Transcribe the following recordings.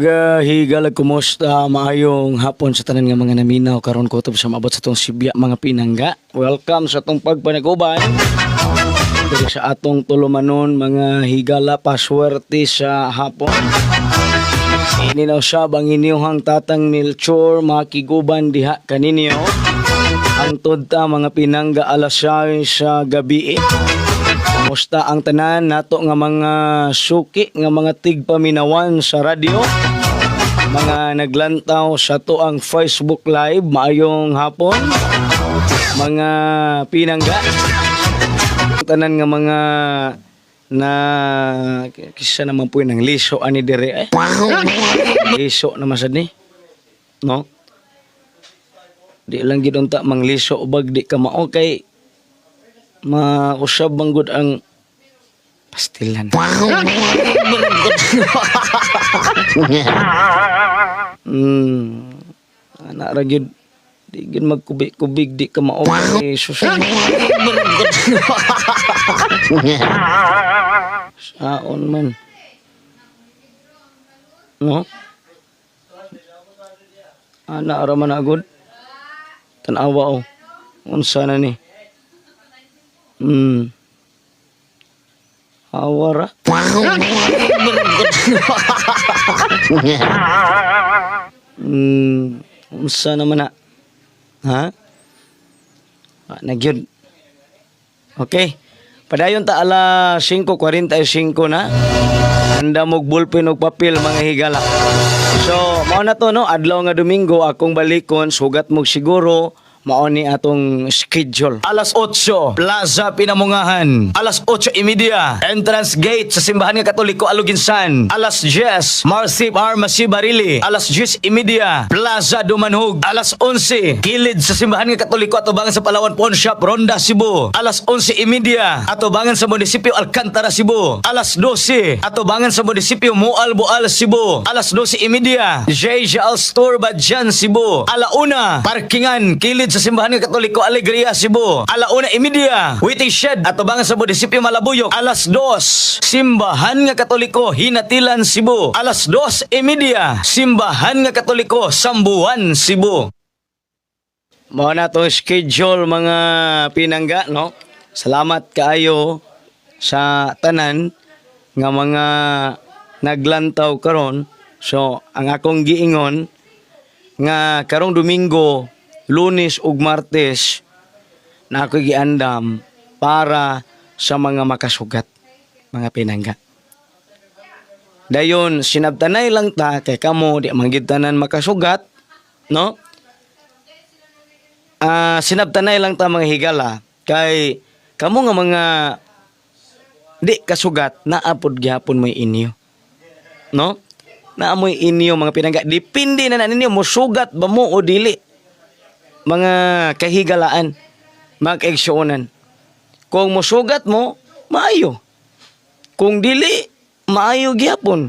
Mga higala, kumusta? Maayong hapon sa tanan nga mga naminaw karon kutob sa maabot sa atong sibya, mga pinangga. Welcome sa atong pagpanaguban. Diri sa atong tulumanon, mga higala, paswerte sa hapon. Ini na usab ang inyong Tatang Melchor, makiguban diha kaninyo. Hangtod ta, mga pinangga, alas 6 sa gabi. Kumusta ang tanan nato nga mga suki nga mga tigpaminawan sa radyo? Mga naglantaw sa atoang Facebook Live, maayong hapon. Mga pinangga. Tanan nga mga na kisa naman po yun ang liso ani dire eh. Liso naman sad ni. No? Di lang gid unta mangliso bag di ka mao kay mausab man gud ang pastilan. Ana ra gyud, di gyud magkubig-kubig, di ka mao kay sus. Saon man. No? Ana ra man agod. Tan-awa oh. Unsa na ni? Awa ra. Unsa naman na? Ha? Ah, nagyud. Okay. Padayon ta, ala 5:45 na. Handa mog ballpen og papel, mga higala. So, mao na to, no, adlaw nga Domingo akong balikon, sugat mog siguro, mao ni atong schedule. Alas 8, Plaza Pinamungahan. Alas 8:30, entrance gate sa Simbahan nga Katoliko Aloguinsan. Alas 10, Marcy Pharmacy Barili. Alas 10:30, Plaza Dumanhug. Alas 11, kilid sa Simbahan nga Katoliko atubangan sa Palawan Pawn Shop, Ronda, Cebu. Alas 11:30, atubangan sa munisipyo Alcantara, Cebu. Alas 12, atubangan sa munisipyo Moalboal, Cebu. Alas 12:30, JJL Store, Badian, Cebu. Alauna, parkingan, kilid sa Simbahan nga Katoliko Alegria, Cebu. Alauna 30, waiting shed, atubangan sa munisipyo Malabuyok. Alas 2, Simbahan nga Katoliko Hinatilan, Cebu. Alas 2:30, Simbahan nga Katoliko Sambuan, Cebu. Mao na tong schedule, mga pinangga, no? Salamat kaayo sa tanan nga mga naglantaw karon. So, ang akong giingon nga karong Domingo, Lunes ug Martes na ako'y giandam para sa mga makasugat, mga pinangga. Dayon sinabtanay lang ta kay kamo di man gid tanan makasugat, no? Ah, sinabtanay lang ta, mga higala, kay kamo nga mga di kasugat naapod gihapon may inyo. No? Naamoy inyo, mga pinangga. Depende na na ninyo musugat ba mo o dili. Mga kahigalaan, mga kaigsuonan. Kung musugat mo, maayo. Kung dili, maayo gihapon.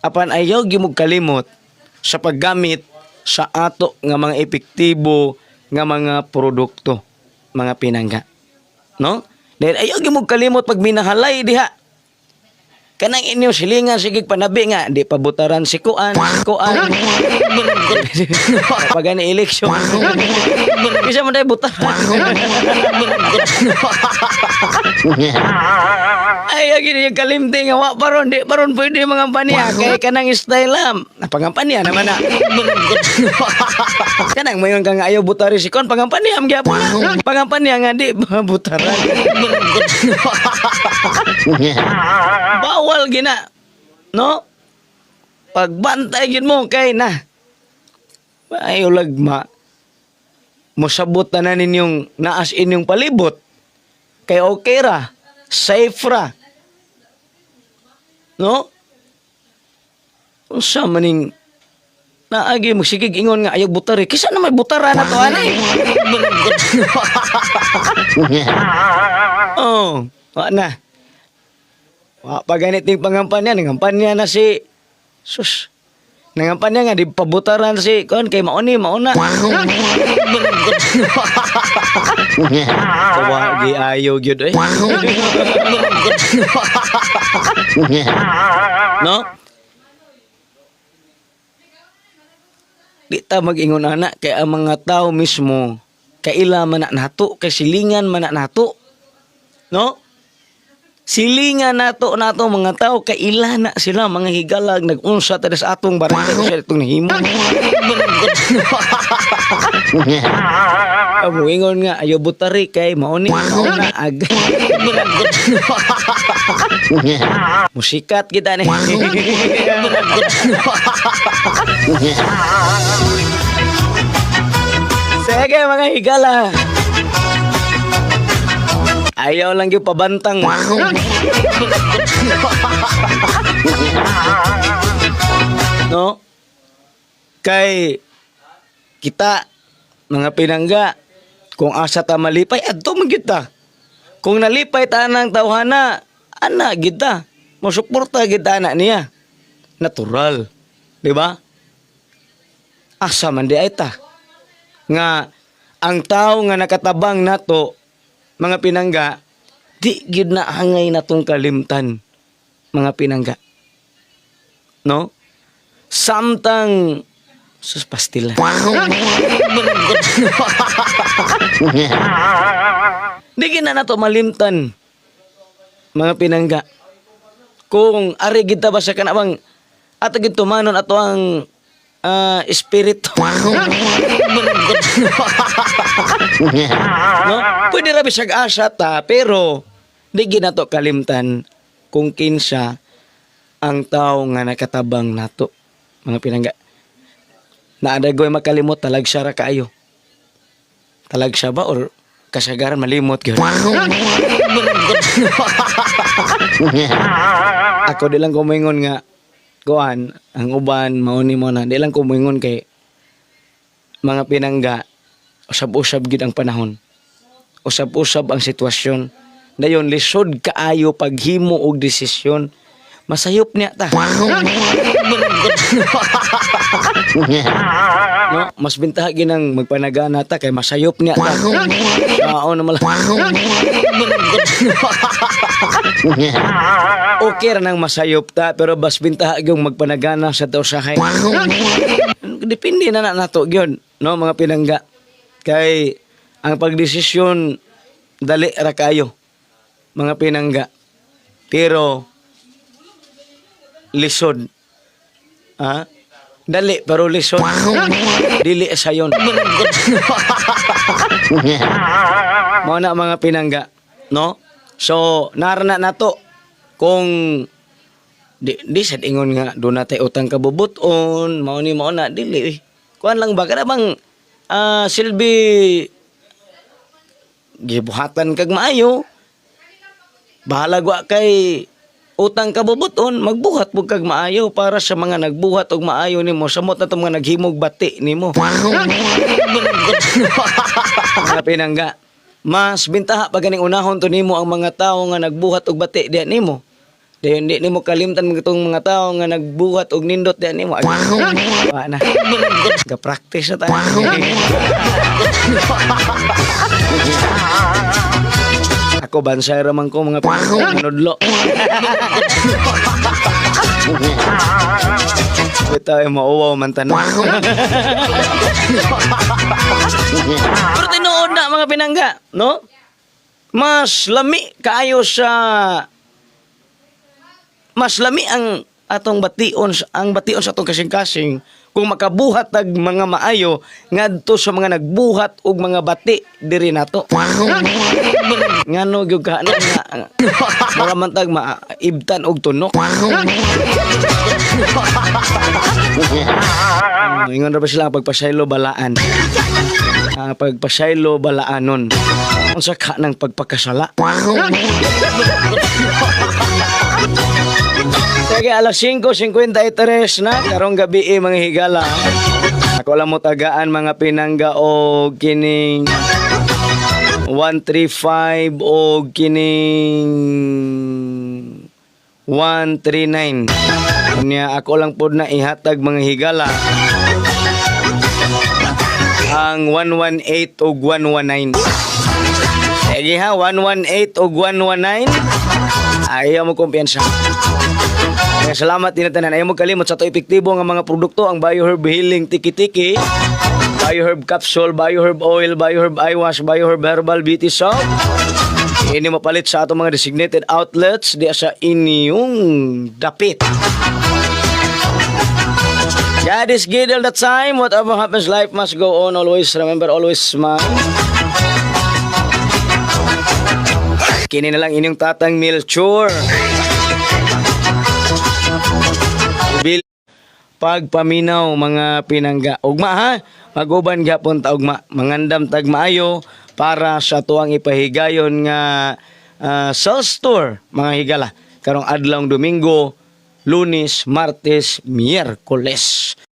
Apan ayaw gyud kalimot sa paggamit sa ato nga mga epektibo nga mga produkto, mga pinangga. No? Dahil ayaw gyud mo kalimot pag minahalay diha. Kanang inyong silingan, sige panabi nga di pa butaran si kuan, kuan. Pag ani eleksyon. Bisa man tayo butaran. Ay, gini yung kalimti nga wa pa ron, di pa ron pwede mga paniya. Kay kanang style lang. Pangampanya naman na. Kanang mayon ka nga ayaw butari si kon, pangampanya am gyapon. Pangampanya nga di butaran. Bawal gina. No? Pagbantay gid mo kay na. Ayaw lagma. Mosabot na na ninyong naas inyong palibot. Kay okay ra. Safe ra. No? Unsa maning naagi mo sige ingon nga ayaw butari. Kisa na may butara na to ani. Oh, wa na. Wa pa ganit ning pangampanya, nangampanya na si sus. Nangampanya nga di pabutaran si kon kay mauni mauna. Kawa gi ayo gyud eh. No? Di ta mag-ingon ana kay ang mga tao mismo kaila man na nato, kay silingan man na nato. No? Silingan nato nato mga tao, kaila na sila, mga higalag, nag-unsa ta sa atong barangay sa itong nahimo. Amo ingon nga ayo butari kay mao ni mao na ag. Musikat kita ni. Sige, mga higala. Ayaw lang yung pabantang. No? Kay kita mga pinangga, kung asa ta malipay, adto man gyud ta. Kung nalipay ta ng tawhana, ana gyud ta. Mosuporta gyud ta ana niya. Natural. Di ba? Asa man di ay ta. Nga ang tao nga nakatabang nato, mga pinangga, di gyud na angay natong kalimtan, mga pinangga. No? Samtang sus, pastila. Di gyud na nato malimtan, mga pinangga. Kung ari gid ta ba sa kanabang ato gid tumanon ato ang espiritu. No? Pwede ra bisag asa ta, pero di gid nato kalimtan kung kinsa ang tao nga nakatabang nato, mga pinangga. Naadagoy makalimot, talagsa ra kaayo. Talagsa ba or kasagaran malimot gyud. Ako, di lang ko moingon nga kuan ang uban mao ni mo na, di lang ko moingon kay, mga pinangga, usab-usab gid ang panahon. Usab-usab ang sitwasyon. Dayon lisod kaayo paghimo og desisyon. Masayop niya ta. No, mas bintaha ginang magpanagana ta kay masayop niya ta. Mao na mala. Okay ra nang masayop ta, pero bas bintaha gyung magpanagana sa usahay. Depende na na nato gyud, no, mga pinangga. Kay ang pagdesisyon dali ra kayo, mga pinangga. Pero lisod. Ha? Dali pero lisod. Dili sayon. Mao na, mga pinangga, no? So, narana nato kung di sad ingon nga doon natay utang kabubuton, mao ni mao na, dili eh. Kuan lang ba kada bang silbi gibuhatan kag maayo. Bahala wa kay utang kabubuton, magbuhat pud kag maayo para sa mga nagbuhat og maayo nimo, samot na tong mga naghimog bati nimo. Mga pinangga, mas bintaha pa ganing unahon to nimo ang mga tawo nga nagbuhat og bati diha nimo. Dayon di nimo kalimtan itong mga tawo nga nagbuhat og nindot diha nimo. Ay, wa na. Ga-practice na tayo. Ako bansay ra man ko, mga pinanudlo. Ito ay mauwaw man tanan. Pero tinuod na, mga pinangga, no? Mas lami kaayo sa mas lami ang atong bation, ang bation sa atong kasing-kasing kung makabuhat tag mga maayo ngadto sa mga nagbuhat og mga bati diri nato. Ngano gyud ka na nga mura man tag maibtan og tunok. Ingon ra ba sila, ang pagpasaylo balaan. Ang pagpasaylo balaanon. Unsa ka ng pagpakasala? Sige, alas 5:53 na karong gabi eh, mga higala. Ako lang mo tagaan, mga pinangga, o kining 135 o kining 139. Unya ako lang pod na ihatag, mga higala, ang 118 og 119. Sige ha, 118 og 119. Ayaw mo kumpiyansa. Kaya salamat din tanan. Ayaw mo kalimot sa ato epektibo nga mga produkto, ang BioHerb Healing Tiki-Tiki, BioHerb Capsule, BioHerb Oil, BioHerb Eye Wash, BioHerb Herbal Beauty Soap. Ini mapalit sa atong mga designated outlets di sa inyong dapit. God is good all the time. Whatever happens, life must go on. Always remember, always smile. Kini na lang inyong Tatang Melchor. Bil pagpaminaw, mga pinangga. Ugma ha, maguban gyapon ta ugma. Mangandam tag maayo para sa tuang ipahigayon nga sales tour, mga higala. Karong adlawng Domingo, Lunes, Martes, Miyerkules.